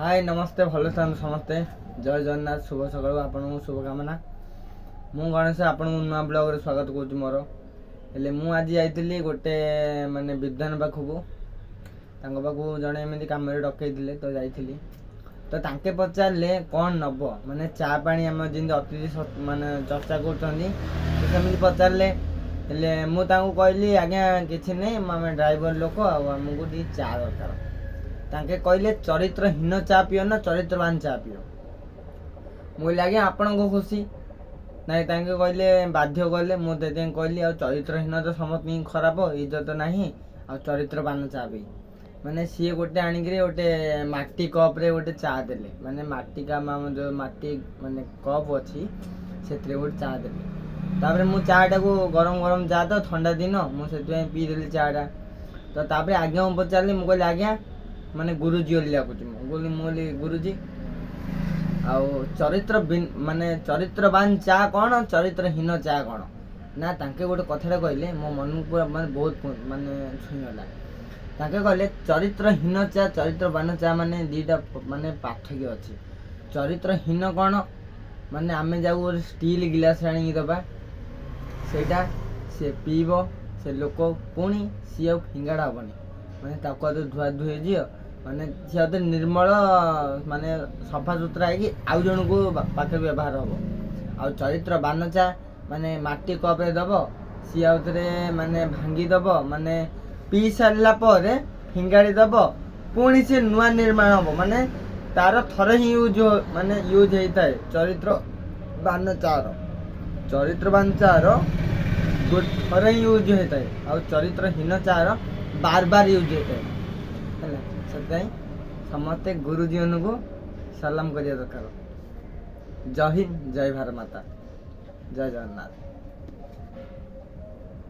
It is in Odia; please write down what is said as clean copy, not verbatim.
ହାଏ, ନମସ୍ତେ। ଭଲ ଥାନ୍ତୁ ସମସ୍ତେ। ଜୟ ଜଗନ୍ନାଥ। ଶୁଭ ସକାଳୁ ଆପଣଙ୍କୁ ଶୁଭକାମନା। ମୁଁ ଗଣେଶ, ଆପଣଙ୍କୁ ନୂଆ ବ୍ଲଗ୍ରେ ସ୍ୱାଗତ କରୁଛି ମୋର। ହେଲେ ମୁଁ ଆଜି ଯାଇଥିଲି ଗୋଟେ ମାନେ ବିଦ୍ୱାନ ପାଖକୁ। ତାଙ୍କ ପାଖକୁ ଜଣେ ଏମିତି କାମରେ ଡକେଇଥିଲେ, ତ ଯାଇଥିଲି। ତ ତାଙ୍କେ ପଚାରିଲେ, କ'ଣ ନବ? ମାନେ ଚା ପାଣି, ଆମର ଯେମିତି ଅତିଥି ମାନେ ଚର୍ଚ୍ଚା କରୁଛନ୍ତି, ତ ସେମିତି ପଚାରିଲେ। ହେଲେ ମୁଁ ତାଙ୍କୁ କହିଲି, ଆଜ୍ଞା କିଛି ନାହିଁ, ଆମେ ଡ୍ରାଇଭର ଲୋକ ଆଉ ଆମକୁ ଟିକେ ଚା ଦରକାର। ତାଙ୍କେ କହିଲେ, ଚରିତ୍ରହୀନ ଚା ପିଅ ନା ଚରିତ୍ରବାନ ଚା ପିଅ? ମୁଁ କହିଲି, ଆଜ୍ଞା ଆପଣଙ୍କ ଖୁସି। ନାଇଁ, ତାଙ୍କେ କହିଲେ, ବାଧ୍ୟ କଲେ। ମୁଁ ସେଥିପାଇଁ କହିଲି, ଆଉ ଚରିତ୍ରହୀନ ତ ସମସ୍ତଙ୍କୁ ଖରାପ, ଇଜ୍ଜତ ନାହିଁ, ଆଉ ଚରିତ୍ରବାନ ଚା ପିଇ। ମାନେ ସିଏ ଗୋଟେ ଆଣିକିରି ଗୋଟେ ମାଟି କପ୍ରେ ଗୋଟେ ଚା ଦେଲେ। ମାନେ ମାଟି କାମ, ଆମ ଯେଉଁ ମାଟି ମାନେ କପ୍ ଅଛି, ସେଥିରେ ଗୋଟେ ଚା ଦେଲେ। ତାପରେ ମୁଁ ଚା ଟାକୁ, ଗରମ ଗରମ ଚା ତ, ଥଣ୍ଡା ଦିନ, ମୁଁ ସେଥିପାଇଁ ପିଇଦେଲି ଚା ଟା। ତ ତାପରେ ଆଜ୍ଞାଙ୍କୁ ପଚାରିଲି। ମୁଁ କହିଲି, ଆଜ୍ଞା, ମାନେ ଗୁରୁଜୀ ବୋଲି ଡାକୁଛି ମୁଁ। କହିଲି, ଗୁରୁଜୀ, ଆଉ ଚରିତ୍ର ମାନେ ଚରିତ୍ରବାନ ଚା କ'ଣ, ଚରିତ୍ରହୀନ ଚା କ'ଣ? ନା, ତାଙ୍କେ ଗୋଟେ କଥାଟା କହିଲେ, ମୋ ମନକୁ ପୁରା ମାନେ ବହୁତ ମାନେ ଛୁଇଁଗଲା। ତାଙ୍କେ କହିଲେ, ଚରିତ୍ରହୀନ ଚା, ଚରିତ୍ରବାନ ଚା ମାନେ ଦୁଇଟା ମାନେ ପାର୍ଥକ୍ୟ ଅଛି। ଚରିତ୍ରହୀନ କ'ଣ? ମାନେ ଆମେ ଯାକୁ ଗୋଟେ ଷ୍ଟିଲ୍ ଗିଲାସ ଆଣିକି ଦେବା, ସେଇଟା ସିଏ ପିଇବ ସେ ଲୋକ, ପୁଣି ସିଏ ଆଉ ଫିଙ୍ଗାଡ଼ା ହେବନି। ମାନେ ତାକୁ ଆଉ ଧୁଆ ଧୁଇ ହେଇଯିବ, ମାନେ ସିଏ ଆଉ ନିର୍ମଳ, ମାନେ ସଫାସୁତୁରା ହେଇକି ଆଉ ଜଣକୁ ପାଖରେ ବ୍ୟବହାର ହବ। ଆଉ ଚରିତ୍ରବାନ ଚା ମାନେ ମାଟି କପ୍ରେ ଦବ, ସିଏ ଆଉ ଥରେ ମାନେ ଭାଙ୍ଗି ଦବ, ମାନେ ପିଇ ସାରିଲା ପରେ ଫିଙ୍ଗାଡ଼ି ଦବ, ପୁଣି ସିଏ ନୂଆ ନିର୍ମାଣ ହବ। ମାନେ ତାର ଥରେ ହିଁ ୟୁଜ୍ ମାନେ ୟୁଜ୍ ହେଇଥାଏ ଚରିତ୍ରବାନ ଚାର। ଚରିତ୍ରବାନ ଚାର ଥରେ ହିଁ ୟୁଜ୍ ହେଇଥାଏ ଆଉ ଚରିତ୍ରହୀନ ଚାର ବାର ବାର ୟୁଜ୍ ହେଇଥାଏ। ହେଲା, ସେଥିପାଇଁ ସମସ୍ତେ ଗୁରୁଜୀମାନଙ୍କୁ ସଲାମ କରିବା ଦରକାର। ଜୟ ହିନ୍ଦ, ଜୟ ଭାରତ ମାତା, ଜୟ ଜଗନ୍ନାଥ।